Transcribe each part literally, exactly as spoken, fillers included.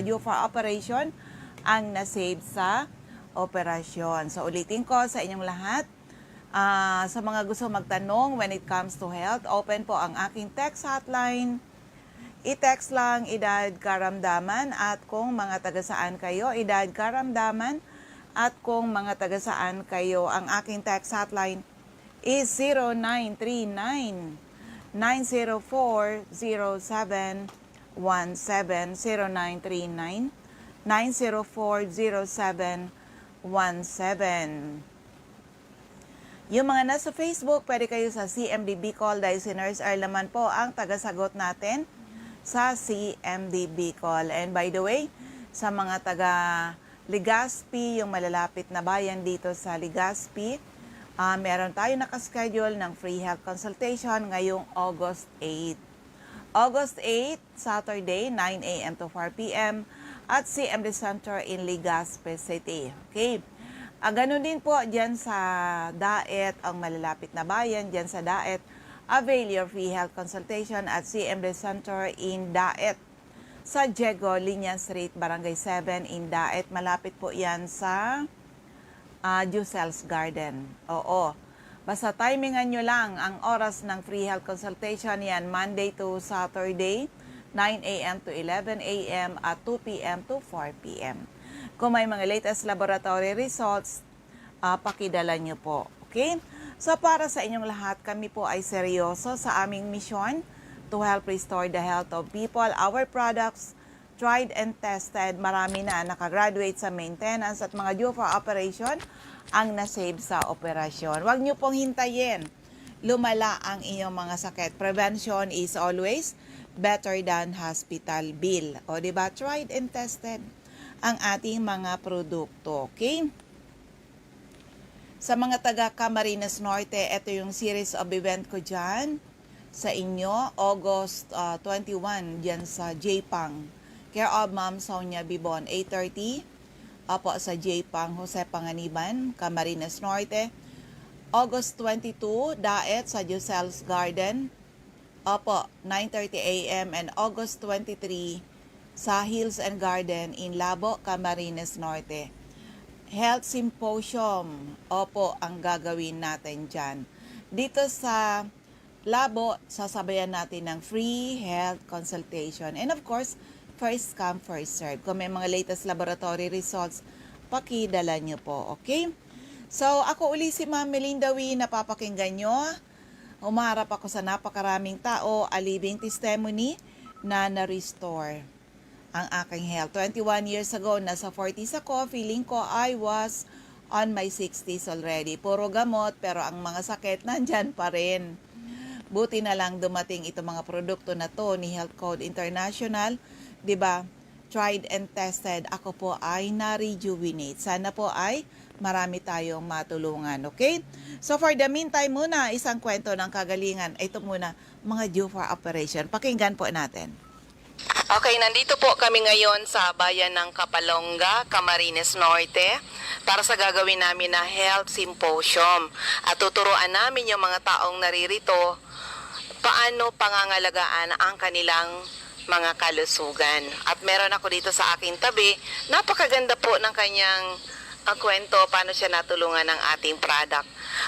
due for operation ang na-save sa operasyon. So, ulitin ko sa inyong lahat, ah, sa mga gusto magtanong when it comes to health, open po ang aking text hotline. I-text lang edad karamdaman at kung mga taga saan kayo, edad karamdaman at kung mga taga saan kayo. Ang aking text hotline is zero nine three nine, nine zero four, zero seven one seven, zero nine three nine, nine zero four, zero seven one seven. Yung mga nasa Facebook, pwede kayo sa C M D Bicol dahil si Nurse Earl naman po ang tagasagot natin sa C M D Bicol. And by the way, sa mga taga Legazpi, yung malalapit na bayan dito sa Legazpi, ah, meron tayo nakaschedule ng free health consultation ngayong August eight. August eight, Saturday, nine a m to four p m at C M D Center in Legazpi City. Okay. Ah, ganun din po dyan sa Daet, ang malalapit na bayan dyan sa Daet, avail your free health consultation at C M D Center in Daet. Sa Diego Liñan Street, Barangay seven in Daet, malapit po yan sa ah, Jucel's Garden. Oo. Basta timingan nyo lang ang oras ng free health consultation, yan Monday to Saturday, nine a m to eleven a m at two p m to four p m. Kung may mga latest laboratory results, ah, pakidala nyo po. Okay? So, para sa inyong lahat, kami po ay seryoso sa aming misyon to help restore the health of people. Our products, tried and tested, marami na nakagraduate sa maintenance at mga due for operation ang na-save sa operasyon. Huwag niyo pong hintayin lumala ang inyong mga sakit. Prevention is always better than hospital bill. O, di ba? Tried and tested ang ating mga produkto. Okay? Sa mga taga Camarines Norte, ito yung series of event ko dyan sa inyo, August, ah, twenty-one, dyan sa J-Pang. Care of Ma'am Sonia Bibon, eight thirty. Opo, sa J-Pang, Jose Panganiban, Camarines Norte. August twenty-two, Daet sa Jocel's Garden. Opo, nine thirty a m and August twenty-three sa Hills and Garden in Labo, Camarines Norte. Health Symposium, opo, ang gagawin natin dyan. Dito sa Labo, sasabayan natin ng free health consultation. And of course, first come, first serve. Kung may mga latest laboratory results, pakidala nyo po, okay? So, ako uli si Ma'am Melinda Wee, napapakinggan nyo. Humaharap ako sa napakaraming tao, a living testimony na na-restore ang aking health. Twenty-one years ago, nasa forties ako, feeling ko I was on my sixties already. Puro gamot, pero ang mga sakit nandyan pa rin. Buti na lang dumating itong mga produkto na 'to ni Health Code International, 'di ba? Tried and tested. Ako po ay na-rejuvenate. Sana po ay marami tayong matulungan, okay? So for the meantime muna, isang kwento ng kagalingan. Ito muna, mga due for operation. Pakinggan po natin. Okay, nandito po kami ngayon sa bayan ng Kapalonga, Camarines Norte, para sa gagawin namin na health symposium. At tuturuan namin yung mga taong naririto paano pangangalagaan ang kanilang mga kalusugan. At meron ako dito sa aking tabi, napakaganda po ng kanyang, ah, kwento, paano siya natulungan ng ating product.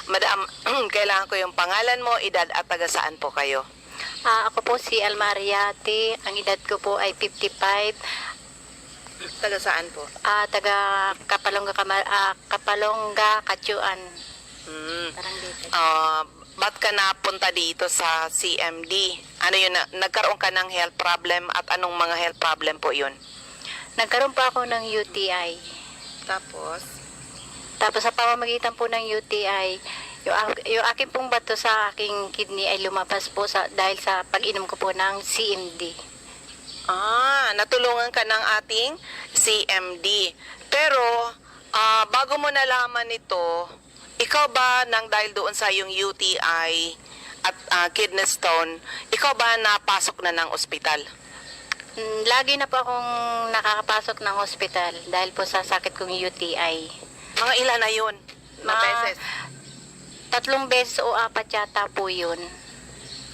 Madam, kailangan ko yung pangalan mo, edad at taga saan po kayo? Ah, ako po si Alma Ariate. Ang edad ko po ay fifty-five. Taga saan po? Ah, taga Kapalonga, Kama-, ah, Kapalonga, Kachuan. Hmm. Barangay Kachuan. Ah, ba't ka napunta dito sa C M D? Ano yun, na, nagkaroon ka ng health problem at anong mga health problem po yun? Nagkaroon po ako ng U T I. Tapos? Tapos sa pamamagitan po ng U T I, yung, ak- yung akin pong bato sa aking kidney ay lumabas po sa, dahil sa pag-inom ko po ng C M D. Ah, natulungan ka ng ating C M D. Pero, ah, bago mo nalaman ito, ikaw ba nang dahil doon sa iyong U T I at, ah, kidney stone, ikaw ba napasok na ng ospital? Mm, lagi na po akong nakakapasok ng ospital dahil po sa sakit kong U T I. Mga ilan na yun na Mga beses? tatlong beses o apat yata po yun.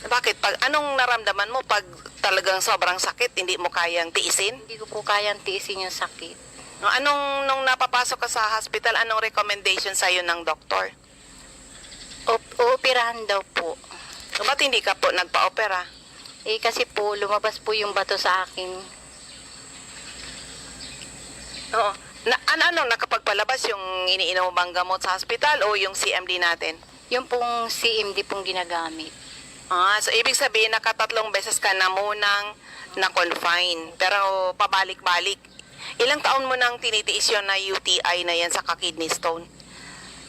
Bakit? Pag, anong naramdaman mo pag talagang sobrang sakit, hindi mo kayang tiisin? Hindi ko po kayang tiisin yung sakit. No, anong, nung napapasok ka sa hospital, anong recommendation sa'yo ng doktor? Op- uoperahan daw po. So, ba't hindi ka po nagpa-opera? Eh kasi po, lumabas po yung bato sa akin. Oo. Na, ano, ano, nakapagpalabas yung iniinom mo bang gamot sa hospital o yung C M D natin? Yung pong C M D pong ginagamit. Ah, so ibig sabihin nakatatlong beses ka na munang na-confine, pero pabalik-balik. Ilang taon mo nang tinitiis yon na U T I na yan sa kidney stone?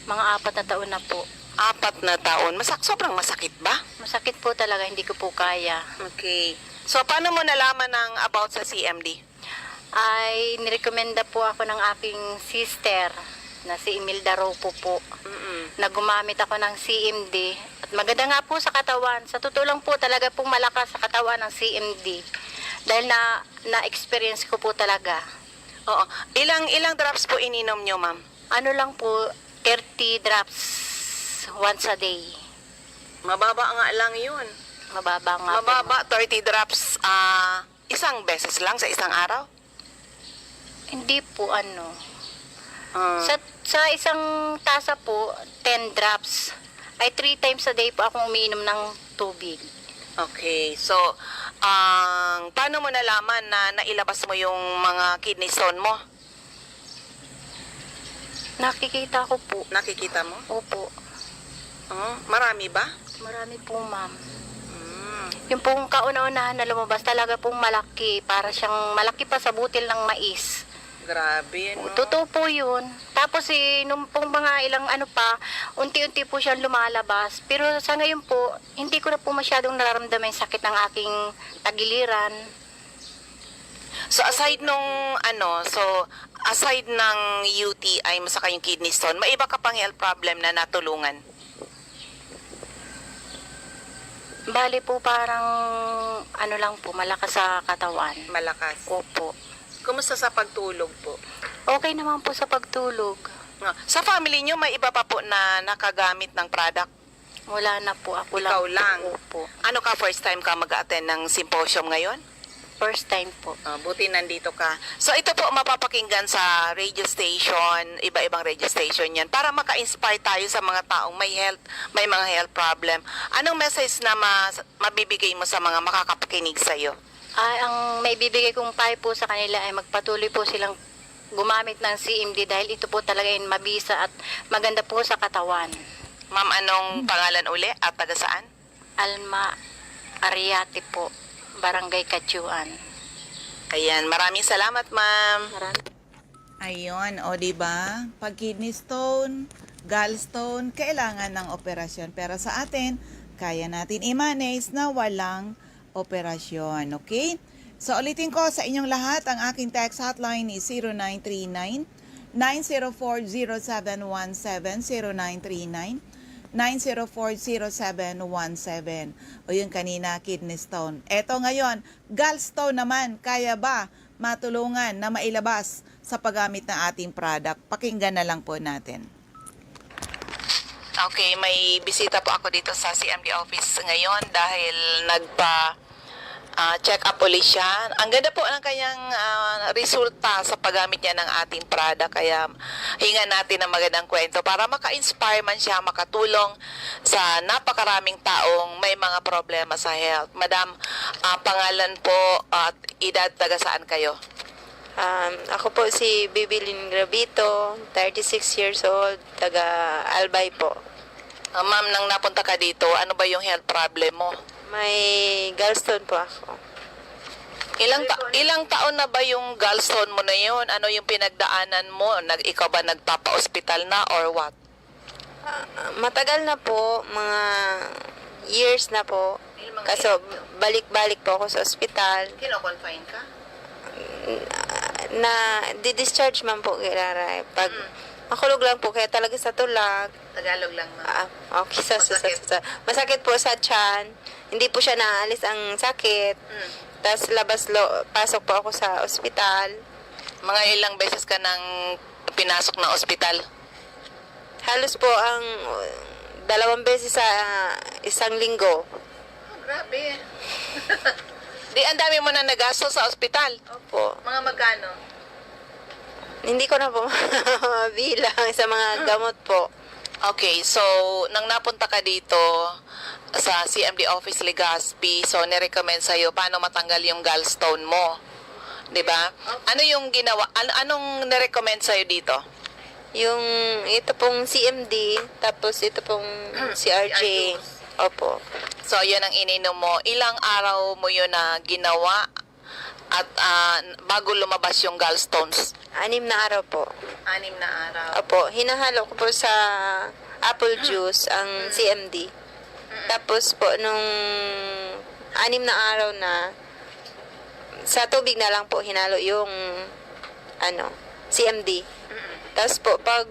Mga apat na taon na po. Apat na taon. Masak sobrang masakit ba? Masakit po talaga, hindi ko po kaya. Okay. So paano mo nalaman ng about sa C M D? Ay nirekomenda po ako ng aking sister na si Imelda Ropo po. Mm-mm. Na gumamit ako ng C M D. At maganda nga po sa katawan. Sa totoo lang po, talaga pong malakas sa katawan ng C M D. Dahil na, na-experience ko po talaga. Oo. Ilang ilang drops po ininom nyo, ma'am? Ano lang po, thirty drops once a day. Mababa nga lang yun. Mababa nga po. Mababa, thirty drops, ah, isang beses lang sa isang araw? Hindi po, ano. Ah. Sa, sa isang tasa po, ten drops. Ay, three times a day po akong umiinom ng tubig. Okay. So, ang paano mo nalaman na nailabas mo yung mga kidney stone mo? Nakikita ko po. Nakikita mo? Opo. Oh, marami ba? Marami po, ma'am. Mm. Yung pong kauna-unahan na lumabas, talaga pong malaki. Para siyang malaki pa sa butil ng mais. Grabe, no? Totoo po yun. Tapos eh, nung pong mga ilang ano pa, unti-unti po siyang lumalabas. Pero sa ngayon po, hindi ko na po masyadong nararamdaman yung sakit ng aking tagiliran. So aside nung ano, so aside ng U T I mo saka yung kidney stone, may iba ka pang health problem na natulungan? Bali po parang ano lang po, malakas sa katawan. Malakas. Opo. Kumusta sa pagtulog po? Okay naman po sa pagtulog. Nga, sa family nyo, may iba pa po na nakagamit ng product? Wala na po, ako Ikaw lang? Opo. Ano ka, first time ka mag-attend ng symposium ngayon? First time po. Ah, buti nandito ka. So ito po mapapakinggan sa radio station, iba-ibang radio station yan para maka-inspire tayo sa mga taong may health, may mga health problem. Anong message na mas, mabibigay mo sa mga makakapakinig sa'yo? Ay, ang maibibigay kong payo po sa kanila ay magpatuloy po silang gumamit ng C M D dahil ito po talaga yung mabisa at maganda po sa katawan. Ma'am, anong pangalan uli at taga saan? Alma Ariate po, Barangay Katyuan. Ayan, maraming salamat, ma'am. Maraming Ayun, o di ba? Pag kidney stone, gallstone, kailangan ng operasyon. Pero sa atin, kaya natin i-manage na walang operasyon, okay? So ulitin ko sa inyong lahat, ang aking text hotline is zero nine three nine, nine zero four, zero seven one seven, zero nine three nine, nine zero four, zero seven one seven. O yung kanina, kidney stone. Eto ngayon, gallstone naman, kaya ba matulungan na mailabas sa paggamit ng ating product? Pakinggan na lang po natin. Okay, may bisita po ako dito sa C M D office ngayon dahil nagpa ah, check up uli siya. Ang ganda po ng kanyang ah, resulta sa paggamit niya ng ating product. Kaya hingan natin ng magandang kwento para maka-inspire man siya, makatulong sa napakaraming taong may mga problema sa health. Madam, ah, pangalan po at edad, taga saan kayo? Um, ako po si Bibilin Gravito, thirty-six years old, taga Albay po. Ah, ma'am, nang napunta ka dito, ano ba yung health problem mo? May gallstone po ako. Ilang ta- ilang taon na ba yung gallstone mo na yun? Ano yung pinagdaanan mo? Nag ikaw ba nagpapa-ospital na or what? Ah, matagal na po, mga years na po. Kaso balik-balik po ako sa ospital. Kino-confine ka? Na di-discharge man po, Kiraray. Pag makulog lang po, kaya talaga sa tulag. Tagalog lang, ma'am. Ah, okay, sa, sa, sa, Masakit. sa- masakit po sa tiyan. Hindi po siya naalis ang sakit. Mm. Tapos labas lo, pasok po ako sa ospital. Mga ilang beses ka nang pinasok ng ospital? Halos po ang uh, dalawang beses sa uh, isang linggo. Grabe. Di, ang dami mo na nagasto sa ospital. Po. Mga magkano? Hindi ko na po mabilang sa mga gamot po. Okay, so, nang napunta ka dito sa C M D office Legazpi, so, nirecommend sa'yo paano matanggal yung gallstone mo. Di ba? Ano yung ginawa, an- anong nirecommend sa'yo dito? Yung ito pong C M D, tapos ito pong C R J. Opo. So, yun ang ininom mo. Ilang araw mo yun na ginawa at ah, bago lumabas yung gallstones? Anim na araw po. Anim na araw. Opo, hinahalo ko po sa apple juice ang C M D. Tapos po, nung anim na araw na, sa tubig na lang po hinalo yung ano, C M D. Tapos po, pag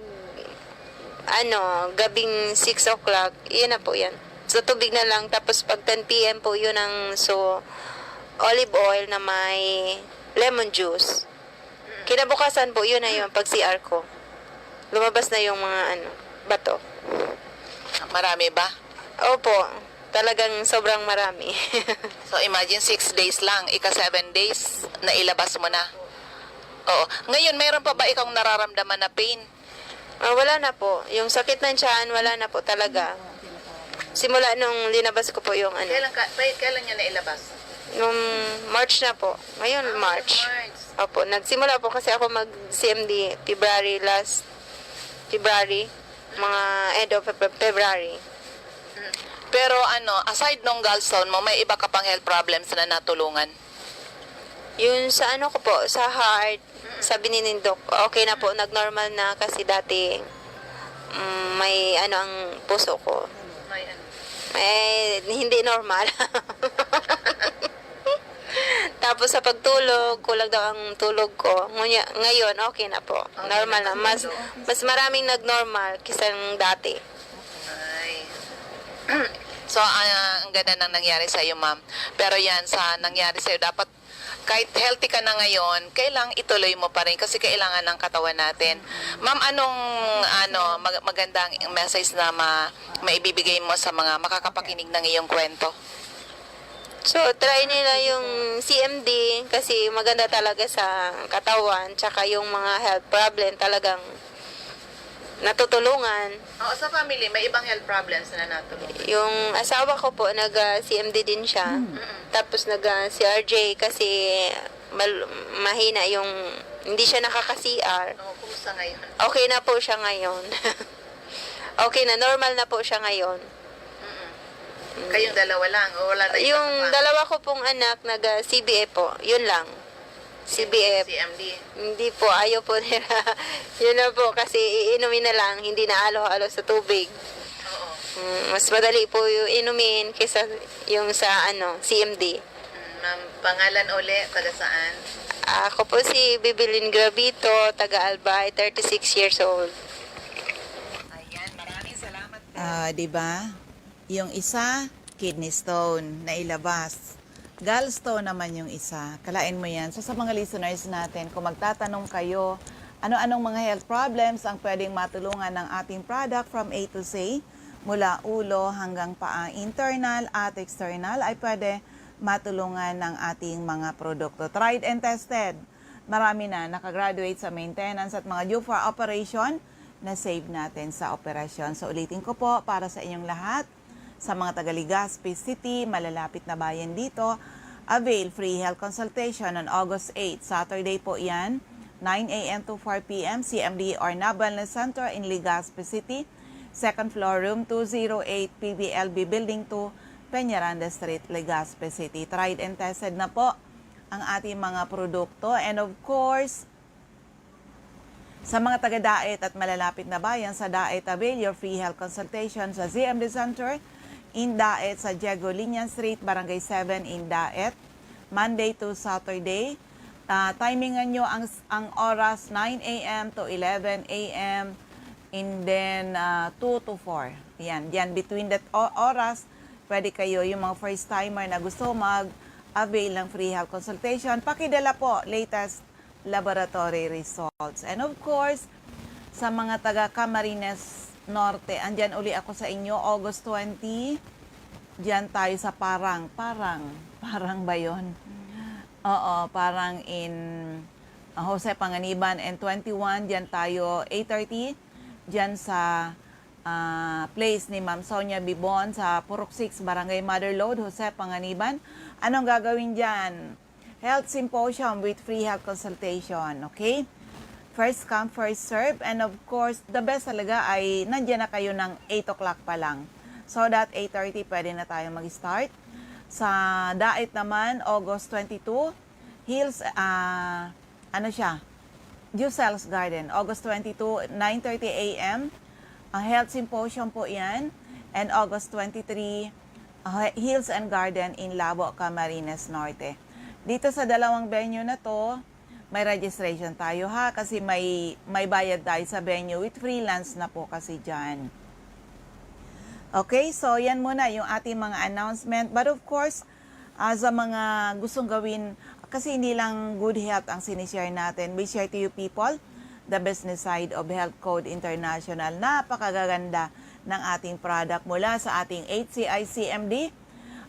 ano, gabing six o'clock, yun na po yan. Sa tubig na lang, tapos pag ten p m po, yun ang so, olive oil na may lemon juice. Kinabukasan po, yun na yun, pag C R ko. Lumabas na yung mga ano, bato. Marami ba? Opo, talagang sobrang marami. So imagine six days lang, ika seven days, nailabas mo na. Oo. Ngayon, mayroon pa ba ikong nararamdaman na pain? Ah, wala na po. Yung sakit ng tiyan, wala na po talaga. Simula nung linabas ko po yung ano, Kailan, ka, pa- kailan niya nailabas? nung March na po. Ngayon, March. March. Opo, nagsimula po kasi ako mag-C M D February last, February, mga end of Feb- February. Pero ano, aside nung gallstone mo, may iba ka pang health problems na natulungan? Yun sa ano ko po, sa heart, sabi ni Nindok, okay na po, nag-normal na kasi dati mm, may ano ang puso ko. May ano? Eh, hindi normal. Tapos sa pagtulog, kulang daw ang tulog ko. Ngunya, ngayon, okay na po. Normal na. Mas, mas maraming nag-normal kisang dati. Ay. So, ah, ang ganda nang nangyari sa iyo, ma'am. Pero yan, sa nangyari sa iyo, dapat kahit healthy ka na ngayon, kailangan ituloy mo pa rin kasi kailangan ng katawan natin. Ma'am, anong ano mag- magandang message na ma- maibibigay mo sa mga makakapakinig ng iyong kwento? So, try nila yung C M D kasi maganda talaga sa katawan, tsaka yung mga health problem talagang natutulungan. Oo, sa family, may ibang health problems na natulungan. Yung asawa ko po, nag-C M D din siya. Tapos nag-C R J kasi mal- mahina yung, hindi siya nakaka-C R. Oo, kumusta ngayon? Okay na po siya ngayon. Okay na, normal na po siya ngayon. Mm-mm. Kayong dalawa lang? O wala na iba Yung sa family? Dalawa ko pong anak, nag-C B F po. Yun lang. C B F. C M D. Hindi po, ayaw po nila. Yun na po, kasi iinumin na lang, hindi na alo-alo sa tubig. Oo. Mm, mas madali po yung inumin kaysa yung sa ano, C M D. Mm, ma'am, pangalan uli, taga saan? Ako po si Bibilin Gravito, taga Albay, thirty-six years old. Ayan, maraming salamat. Ah, 'di ba? Yung isa, kidney stone, nailabas. Gallstone naman yung isa. Kalain mo yan. So, sa mga listeners natin, kung magtatanong kayo, ano-anong mga health problems ang pwedeng matulungan ng ating product from A to Z, mula ulo hanggang paa, internal at external, ay pwede matulungan ng ating mga produkto. Tried and tested. Marami na nakagraduate sa maintenance at mga due for operation na save natin sa operasyon. So, ulitin ko po para sa inyong lahat, sa mga taga Legazpi City, malalapit na bayan dito, avail free health consultation on August eight, Saturday po yan, nine a m to four p m, C M D Ornab Wellness Center in Legazpi City, second floor, room two zero eight, P B L B Building two, Peñaranda Street, Legazpi City. Tried and tested na po ang ating mga produkto. And of course, sa mga taga-Daet at malalapit na bayan sa Daet, avail your free health consultation sa Z M D Center in Daet sa Diego Liñan Street, Barangay seven in Daet, Monday to Saturday. Ah, timingan nyo ang, ang oras, nine a m to eleven a m, and then ah, two to four. Yan, yan, between that o- oras, pwede kayo, yung mga first timer na gusto mag-avail ng free health consultation, pakidala po latest laboratory results. And of course, sa mga taga Camarines Norte, andyan uli ako sa inyo August twenty, Diyan tayo sa Parang, Parang, Parang ba yun? Oo, Parang in, ah, Jose Panganiban and twenty-one, diyan tayo, eight thirty, diyan sa, ah, place ni Ma'am Sonia Bibon sa Purok six, Barangay Mother Lode, Jose Panganiban. Anong gagawin diyan? Health Symposium with free health consultation, okay? First come, first serve, and of course, the best talaga ay nandiyan na kayo ng eight o'clock pa lang. So that eight thirty, pwede na tayo mag-start. Sa Dait naman, August twenty-two, Hills, ah, ano siya? Juice Sales Garden, August twenty-two, nine thirty a m. Ang health symposium po yan. And August twenty-three, ah, Hills and Garden in Labo, Camarines Norte. Dito sa dalawang venue na to, may registration tayo ha, kasi may, may bayad tayo sa venue with freelance na po kasi dyan. Okay, so yan muna yung ating mga announcement. But of course, ah, sa mga gustong gawin, kasi hindi lang good health ang sinishare natin. We share to you people the business side of Health Code International. Napakagaganda ng ating product mula sa ating H C I C M D,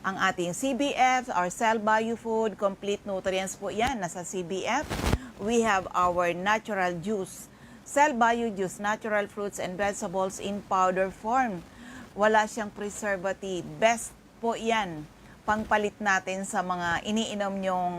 ang ating C B F or Cell Bio Food, complete nutrients po yan, nasa C B F. We have our natural juice, Cell Bio Juice, natural fruits and vegetables in powder form. Wala siyang preservative, best po yan, pangpalit natin sa mga iniinom nyong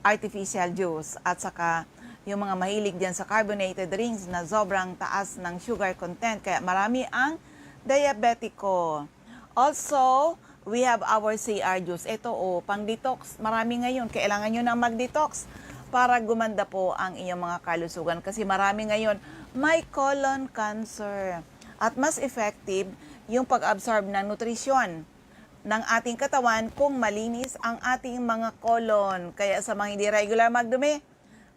artificial juice at saka yung mga mahilig dyan sa carbonated drinks na sobrang taas ng sugar content, kaya marami ang diabetiko. Also, we have our C R juice. Ito, oh, pang-detox. Marami ngayon, kailangan nyo nang mag-detox para gumanda po ang inyong mga kalusugan. Kasi marami ngayon may colon cancer. At mas effective yung pag-absorb ng nutrisyon ng ating katawan kung malinis ang ating mga colon. Kaya sa mga hindi regular magdumi,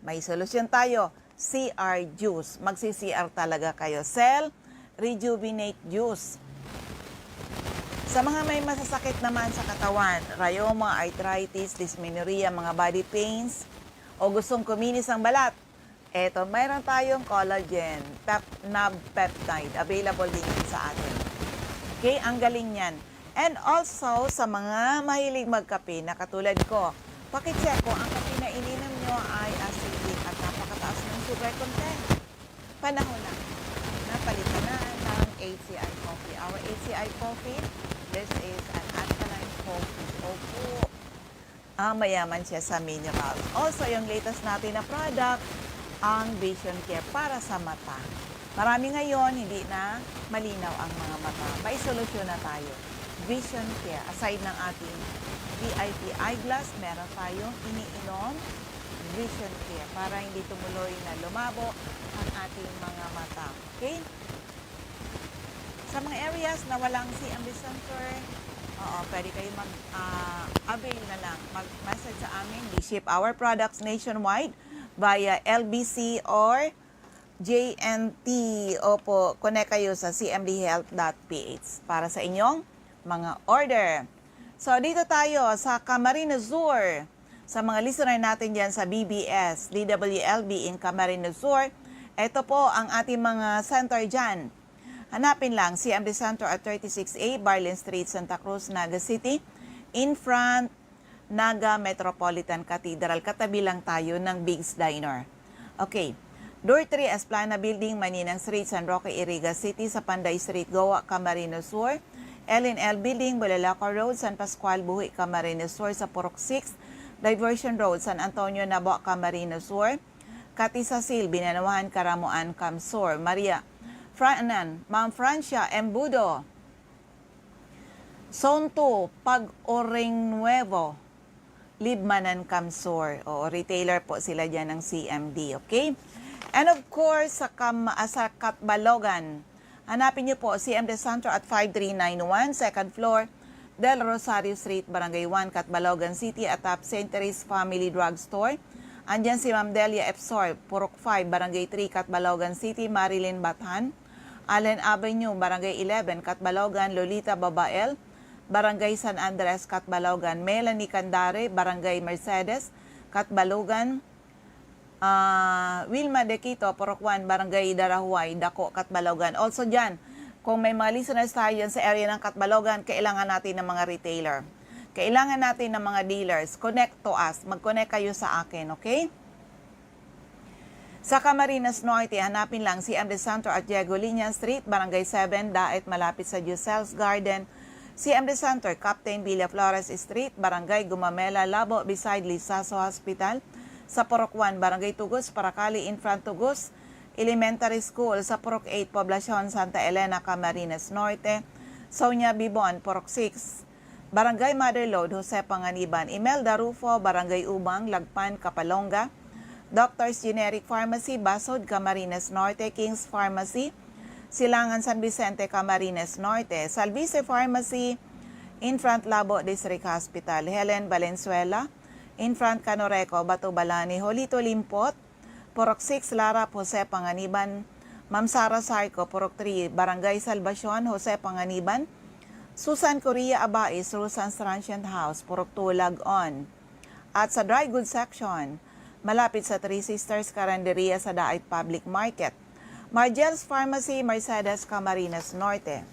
may solusyon tayo. C R juice. Magsi-C R talaga kayo. Cell Rejuvenate Juice. Sa mga may masasakit naman sa katawan, rayoma, arthritis, dysmenorrhea, mga body pains, o gustong kuminis ang balat, eto, mayroon tayong collagen, pep-, nab peptide. Available din yan sa atin. Okay, ang galing niyan. And also, sa mga mahilig magkape na katulad ko, pakicheck kung ang kape na ininom nyo ay acidic at napakataas ng sugar content. Panahon na na palitan na ng H C I Coffee. Our H C I Coffee, this is an alkaline coffee. Opo. Ah, mayaman siya sa minerals. Also, yung latest natin na product, ang Vision Care para sa mata. Marami ngayon, hindi na malinaw ang mga mata. May solusyon na tayo. Vision Care. Aside ng ating V I P eyeglass, meron tayong iniinom Vision Care para hindi tumuloy na lumabo ang ating mga mata. Okay? Sa mga areas na walang C M D Center, oo, pwede kayo mag, ah, avail na lang. Mag-message sa amin. We ship our products nationwide via L B C or J N T. Opo, connect kayo sa C M D health dot P H para sa inyong mga order. So, dito tayo sa Camarines Sur. Sa mga listener natin dyan sa B B S, D W L B in Camarines Sur, ito po ang ating mga center dyan. Hanapin lang, C M D Center at thirty-six A, Barlin Street, Santa Cruz, Naga City, in front, Naga Metropolitan Cathedral. Katabi lang tayo ng Big's Diner. Okay. Door three, Esplana Building, Maninang Street, San Roque, Iriga City, sa Panday Street, Goa, Camarines Sur. L and L Building, Bulalaco Road, San Pascual, Buhi, Camarines Sur, sa Purok six, Diversion Road, San Antonio, Nabua, Camarines Sur. Cathy Cecil, Binanuan, Caramoan, CamSur. Maria Franan, Ma'am Francia Embudo. Zone two, Pag-uring Nuevo, Libmanan, CamSur. Oo, retailer po sila dyan ng C M D, okay? And of course, sa, Cam, ah, sa Catbalogan, hanapin niyo po C M D Center at five three nine one, second floor, Del Rosario Street, Barangay one, Catbalogan City, atop Saint Therese Family Drugstore. Andyan si Ma'am Delia Epsor, Purok five, Barangay three, Catbalogan City, Marilyn Bathan, Allen Avenue, Barangay eleven, Catbalogan, Lolita Babael, Barangay San Andres, Catbalogan, Melanie Candare, Barangay Mercedes, Catbalogan, ah, Wilma De Quito, Purok one, Barangay Darahuay, Daco, Catbalogan. Also dyan, Kung may mga listeners tayo dyan sa area ng Catbalogan, kailangan natin ng mga retailer. Kailangan natin ng mga dealers. Connect to us. Mag-connect kayo sa akin, okay? Sa Camarines Norte, hanapin lang C M D Center at Diego Liñan Street, Barangay seven, Daet, malapit sa Giuselle's Garden, C M D Center, Captain Villaflores Street, Barangay Gumamela, Labo, beside Lizaso Hospital, sa Purok one, Barangay Tugos, Paracali, in front Tugos Elementary School, sa Purok eight, Poblacion Santa Elena, Camarines Norte, Sonia Bibon, Purok six, Barangay Mother Lode, Jose Panganiban, Imelda Rufo, Barangay Ubang, Lagpan, Capalonga, Doctor's Generic Pharmacy, Basod, Camarines Norte, King's Pharmacy, Silangan San Vicente, Camarines Norte, Salvice Pharmacy, in front Labo District Hospital, Helen Valenzuela, in front Canoreco, Batubalani, Jolito Limpot, Purok six, Larap, Jose Panganiban, Ma'am Sara Sarco, Purok three, Barangay Salvacion, Jose Panganiban, Susan Correa Abais, Rosan's Transient House, Purok two, Log-On. At sa dry goods section, malapit sa Three Sisters Carinderia sa Daet Public Market, Margel's Pharmacy, Mercedes, Camarines Norte.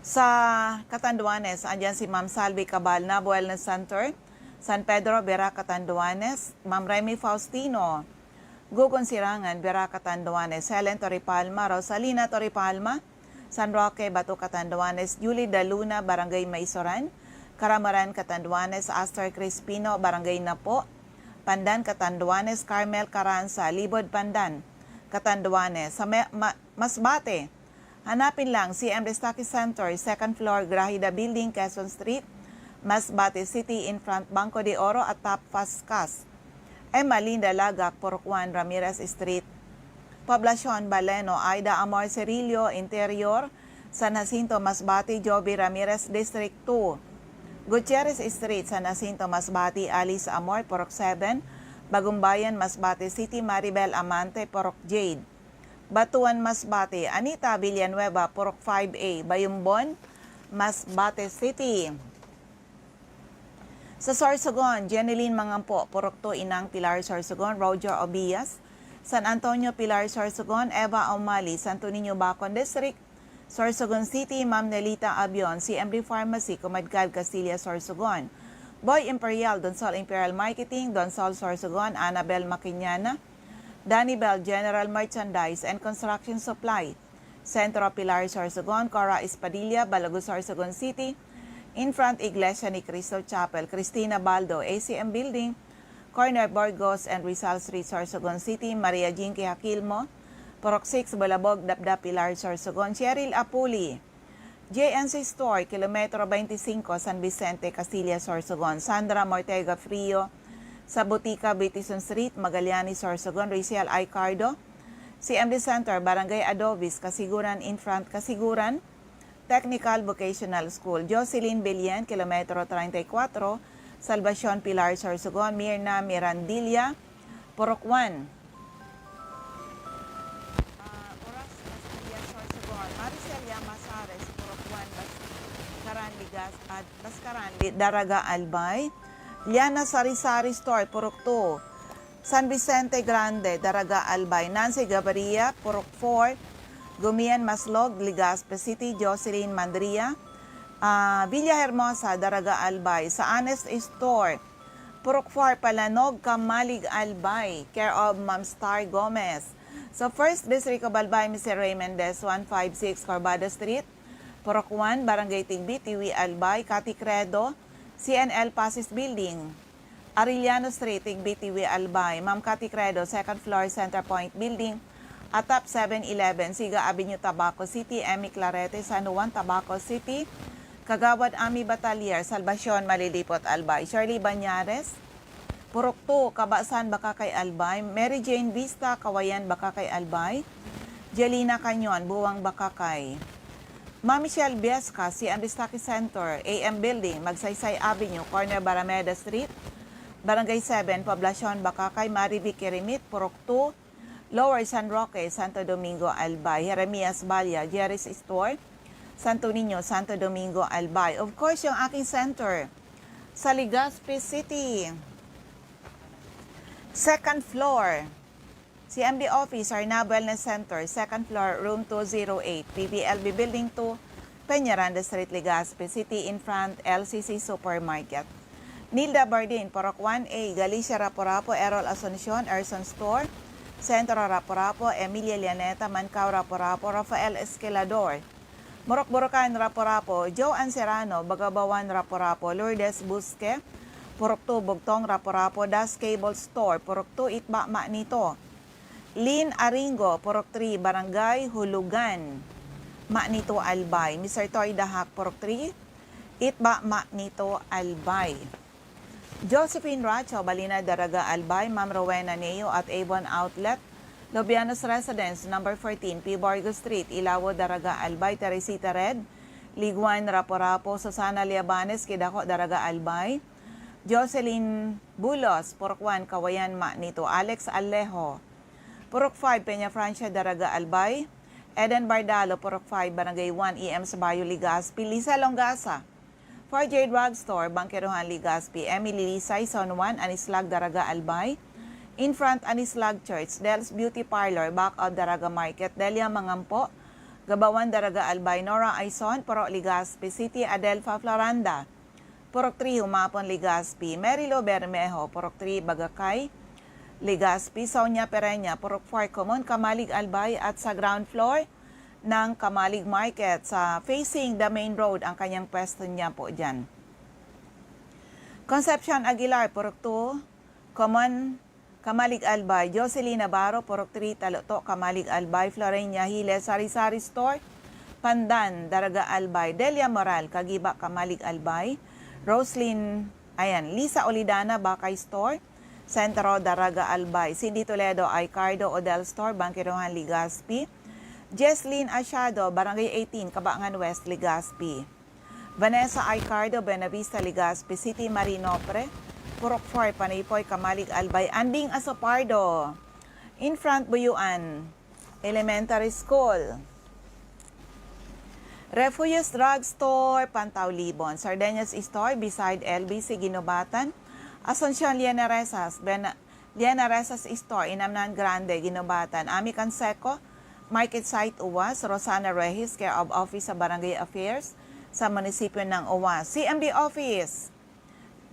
Sa Catanduanes, andyan si Ma'am Salvi Cabal na Wellness Center, San Pedro, Vera, Catanduanes, Ma'am Remy Faustino, Gugon Sirangan, Vera, Catanduanes, Helen Torrepalma, Rosalina Torrepalma, San Roque, Bato, Catanduanes, Julie Daluna, Barangay Maisoran, Karamaran, Catanduanes, Astor Crispino, Barangay Napo, Pandan, Catanduanes, Carmel Caranza, Libod, Pandan, Catanduanes, sa Me-, Ma-, Masbate, hanapin lang, C M Destaque Center, second floor, Grahida Building, Quezon Street, Masbate City, in front Banco de Oro at Top Fast Cash. Emma Linda Lagak, Purok one, Ramirez Street, Poblacion, Baleno, Aida Amor Cerillo, Interior, San Jacinto, Masbate, Joby Ramirez, District two, Gutierrez Street, San Jacinto, Masbate, Alice Amor, Purok seven, Bagumbayan, Masbate City, Maribel Amante, Purok Jade, Batuan, Masbate, Anita Villanueva, Purok five A, Bayumbon, Masbate City. Sa Sorsogon, Jeneline Mangampo, Purok two, Inang Pilar Sorsogon, Roger Obias, San Antonio, Pilar Sorsogon, Eva Aumali, Santo Niño, Bacon District, Sorsogon City, Ma'am Nelita Abion, C M D Pharmacy, Comadcal, Castilla, Sorsogon, Boy Imperial, Donsol Imperial Marketing, Donsol, Sorsogon, Annabel Maquiñana, Danny Bell, General Merchandise and Construction Supply, Centro Pilar, Sorsogon, Cora Espadilla, Balago, Sorsogon City, in front Iglesia ni Cristo Chapel, Cristina Baldo, A C M Building, corner Burgos and Rizal Street, Sorsogon City, Maria Jinky Aquilmo, Purok six, Bulabog, Dapdap, Pilar, Sorsogon, Cheryl Apuli, J N C Store, Kilometro twenty-five, San Vicente, Castilla, Sorsogon, Sandra Mortega Frio, sa Butika, Bitison Street, Magallanes, Sorsogon, Rachel I. Cardo, C M D Center, Barangay Adobis, Casiguran, in front Casiguran Technical Vocational School, Jocelyn Belian, Kilometro treinta y cuatro, Salvacion, Pilar, Sorsogon, Mirna Mirandilla, Purok one. Ah, Oras Castilla, Sorsogon, Maricel Llamazares, Purok one, Baskaran, Ligas, at Baskaran, Li-, Daraga, Albay, Liana Sari-Sari Store, Purok two, San Vicente Grande, Daraga, Albay, Nancy Gaviria, Purok four, Gumian, Maslog, Legazpi City, Jocelyn Mandria, ah, Villa Hermosa, Daraga, Albay, sa Honest Store, Purok four, Palanog, Camalig, Albay, care of Ma'am Star Gomez. Sa First District of Albay, Mister Ray Mendez, one five six Corbada Street, Purok one, Barangay Tigbi, Tiwi, Albay, Cathy Credo, C N L Pasis Building, Arellano Street, Tigbi, Tiwi, Albay, Ma'am Cathy Credo, second floor, Center Point Building, Atap seven eleven, Siga Avenue, Tabaco City, Emmy Clarete, San Juan, Tabaco City, Kagawad Ami Batalier, Salvacion, Malilipot, Albay, Shirley Bañares, Purok two, Kabasan, Bacacay, Albay, Mary Jane Vista, Kawayan, Bacacay, Albay, Jelina Cañon, Buwang, Bacacay, Ma'am Michelle Viesca, C M Destaque Center, A M Building, Magsaysay Avenue, corner Barameda Street, Barangay seven, Poblacion, Bacacay, Marivic Quirimit, Purok two, Lower San Roque, Santo Domingo, Albay, Jeremias Balla, Jerry's Store, Santo Niño, Santo Domingo, Albay. Of course, yung aking center, sa Legazpi City. Second floor, C M D Office, Arnab Wellness Center, second floor, room two zero eight, P B L B Building two, Peñaranda Street, Legazpi City, in front, L C C Supermarket. Nilda Bardin, Purok one A, Galicia Rapu-Rapu, Errol Asuncion, Erson Store, Centro Rapu-Rapu, Emilia Llaneta, Mancao Rapu-Rapu, Rafael Esquilador, Murok-Burukan Rapu-Rapu, Joe Anserano, Bagabawan Rapu-Rapu, Lourdes Busque, Purok two Bugtong Rapu-Rapu, Das Cable Store, Purok two Itba Manito, Lin Aringo, Purok three, Barangay Hulugan, Manito, Albay, Mister Toy Dahak, Purok three, Itba Manito, Albay. Josephine Racho, Balina, Daraga, Albay, Ma'am Rowena Neo at Avon Outlet, Lobianos Residence, number fourteen, P. Borgo Street, Ilawod, Daraga, Albay, Teresita Red, Liguan, Rapu-Rapu, Susana Liabanes, Kidako, Daraga, Albay, Jocelyn Bulos, Purok one, Kawayan, Manito, Alex Alejo, Purok five, Peña Francia, Daraga, Albay, Eden Bardalo, Purok five, Barangay one, E M sa Bayo, Legazpi, Lisa Longasa, four J Drugstore, Bangkerohan, Legazpi, Emily Lisay, Zone one, Anislag, Daraga, Albay, in front, Anislag Church, Del's Beauty Parlor, back of Daraga Market, Delia Mangampo, Gabawan, Daraga, Albay, Nora Aison, Purok Legazpi City, Adelfa Floranda, Purok three, Humapon, Legazpi, Mary Lou Bermejo, Purok three, Bagakay, Legazpi, Sonia Pereña, Purok four, Common, Kamalig, Albay, at sa ground floor ng Kamalig Market, sa facing the main road, ang kanyang pwesto niya po dyan. Concepcion Aguilar, Purok two, Common, Kamalig, Albay, Jocelyn Navarro, Purok three, Taloto, Kamalig, Albay, Florenia Hiles, Sari-Sari Store, Pandan, Daraga, Albay, Delia Moral, Kagiba, Kamalig, Albay, Roslyn, ayan, Lisa Olidana, Bakay Store, Centro, Daraga, Albay, Cindy Toledo, Icardo, Odel Store, Bangkirohan, Legazpi, Jesslyn Asiado, Barangay eighteen, Kabangan West, Legazpi. Vanessa Aicardo, Buenavista, Legazpi City, Marinopre, Purok four, Panipoy, Kamalig, Albay, Anding Asopardo, in front Buyuan Elementary School. Refugios Drug Store, Pantaw Libon, Sardeñas Store, beside L B C, Guinobatan, Asuncion, Lianaresas, Ben-, Lianaresas Store, Inamnan Grande, Guinobatan, Ami Canseco, Market Site, Uwas, Rosana Rehis, care of Office sa Barangay Affairs sa munisipyo ng Uwas. C M D Office,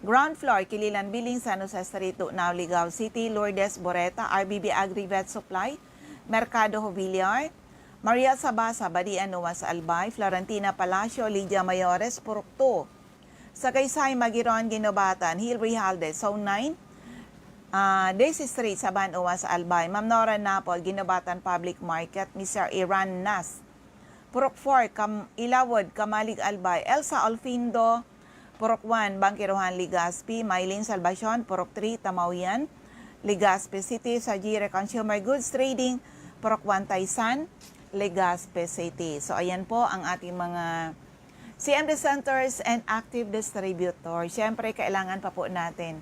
ground floor, Kililan Building, San Jose Street, Tunao, Ligao City, Lourdes Boreta, R B B Agri Vet Supply, Merkado Jubilar, Maria Sabasa, Badian, Uwas, Albay, Florentina Palacio, Lydia Mayores, Purok two, Sagaysay, Magiron, Guinobatan, Hill Rijalde, Zone nine, ah, Daisy Street, Saban, Uwas, Albay, Ma'am Nora Napol, Guinobatan Public Market, Mister Iran Nas, Purok four, Kam-, Ilawod, Kamalig, Albay, Elsa Olfindo, Purok one, Bangkirohan, Legazpi, Maylin Salvacion, Purok three, Tamaoyan, Legazpi City, Sajire Consumer Goods Trading, Purok one, Taysan, Legazpi City. So, ayan po ang ating mga C M D centers and active distributors. Siyempre, kailangan pa po natin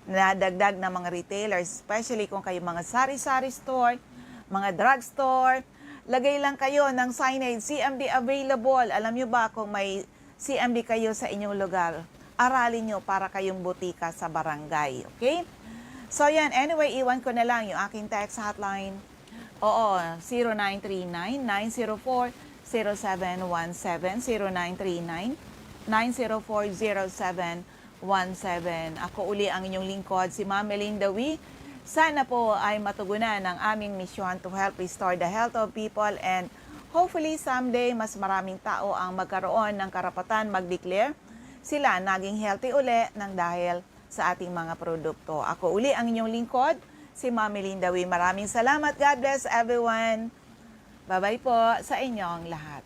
na dagdag na mga retailers, especially kung kayo mga sari-sari store, mga drugstore. Lagay lang kayo ng signage, "C M D available." Alam nyo ba kung may C M D kayo sa inyong lugar? Aralin nyo para kayong butika sa barangay, okay? So yan, anyway, iwan ko na lang yung aking text hotline. Oo, zero nine three nine, nine zero four, zero seven one seven, zero nine three nine, nine zero four, zero seven one seven. Ako uli ang inyong lingkod, si Ma'am Melinda Wee. Sana po ay matugunan ang aming misyon to help restore the health of people, and hopefully someday mas maraming tao ang magkaroon ng karapatan mag-declare sila naging healthy uli nang dahil sa ating mga produkto. Ako uli ang inyong lingkod, si Ma'am Melinda Wee. Maraming salamat. God bless everyone. Bye-bye po sa inyong lahat.